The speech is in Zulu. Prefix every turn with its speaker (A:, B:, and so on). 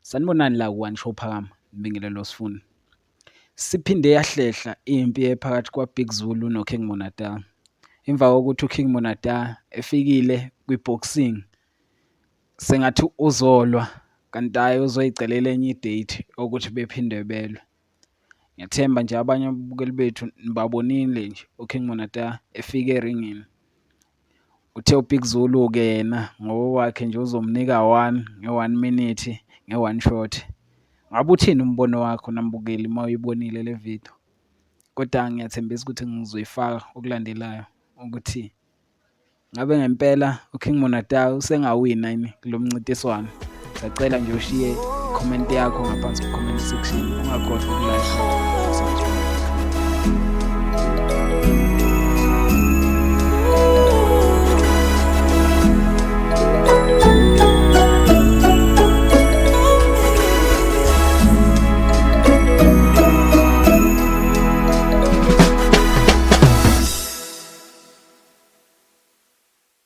A: Sanibonani la ku-One Show Phakama, ngibingelele Sifuni. Siphinde yahlehla impi ephakathi kwa-Big Zulu no-King Monada. Emva kokuthi u-King Monada efikile kwi-boxing, sengathi uzolwa kanti hhayi uzoyicelela enye i-date yokuthi bephinde belwe. Ngiyathemba nje abanye ababukeli bethu nibabonile nje u-King Monada efika eringini. Uthe u-Big Zulu-ke yena ngokwakhe nje uzomnika one nge-one minute, nge-one shot. Ngabe uthini umbono wakho nambukeli uma uyibonile le video? Kodwa ngiyathembisa ukuthi ngizoyifaka okulandelayo ukuthi ngabe ngempela uKing Monada usengawina yini kulo mncintiswano. Siyacela nje ushiye i-comment yakho ngaphansi ku-comment section, ungakhohlwa uku-like, subscribe.